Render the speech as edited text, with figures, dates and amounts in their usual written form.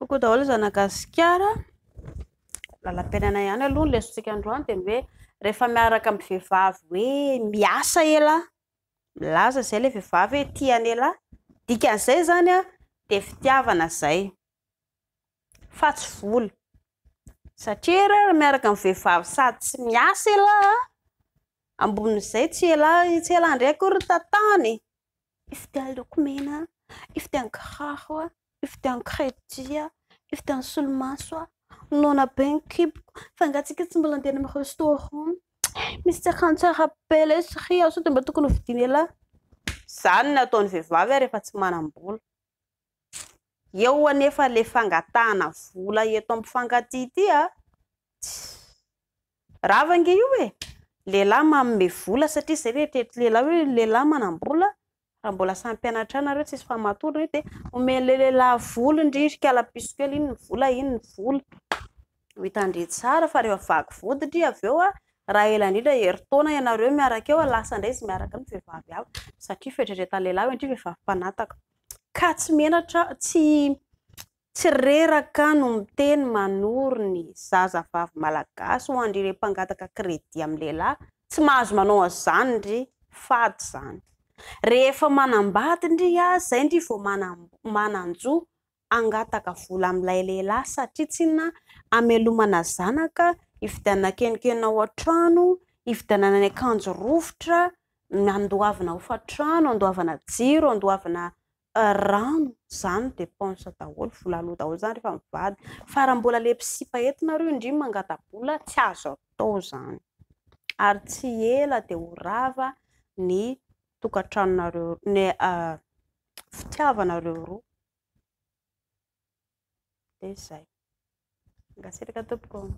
Coucou daholo zanagasikara. Lalam-piainana ihany aloha ny lesontsika androany dia ny hoe rehefa miaraka amin'ny vehivavy hoe miasa elah, milaza izay ilay vehivavy hoe tia an'elah, dikan'izay izany dia fitiavana izay fa tsy vola. Satria raha miaraka amin'ny vehivavy sady tsy miasa elah, ambonin'izay tsy elah, tsy elah indray akory ny tantana e. Hividiano lokomena, hividiano kiraro, hividiano crédit, hividiano solomaso, noana be ny kiboko, fa angaha tsika tsy mbola andeha any amin'ny restaurant, misy tsakany tsara be lesy ry sao dia mba tokony hovidian'elah. Izany no ataon'ny vehivavy rehefa tsy manam-bola. Eo anefa ilay fangatahana vola eto amin'ny mpifankatia ity a! Rava ange io e! Lehilahy manome vola satria izay ny eritreritry lehilahy hoe ny lehilahy manam-bola, raha mbola samy mpianatra ihany nareo tsisy fahamatorana io dia omen'ilay lehilahy vola ndry ry kala piso kely iny ny vola iny ny vola. Ho hitan-dry tsara fa rehefa vaky vody ndry avy eo raha ela indrindra herintaona ianareo miaraka eo lasa indray izy miaraka amin'ny vehivavy hafa satria fieritreretan'ny lehilahy hoe ndry vehivavy mpanataka. Ka tsy menatra tsy Tsy reraka no miteny manoro ny zaza vavy malagasy ho an-dry ireo mpangataka crédit amin'ny lehilahy, tsy mahazo manao an'izany ndry, fady izany. Rehefa manambady ndry a, zay ndry vao manan-jo hangataka vola amin'ilay lehilahy satria tsinona hamelomana zanaka, hividianana kenikena ao an-trano, hividianana ny akanjo rovitra, handoavana hofan-trano, handoavana jiro, handoavana rano, zany dépense daholo, vola aloa daholo zany rehefa mivady, fa raha mbola le mpisipa eto nareo ndry mangata-bola tsy azo atao zany, ary tsy ela dia ho rava ny tokantranonareo, ny fitiavanareo roa, dia zay. Mankasitraka tompoko.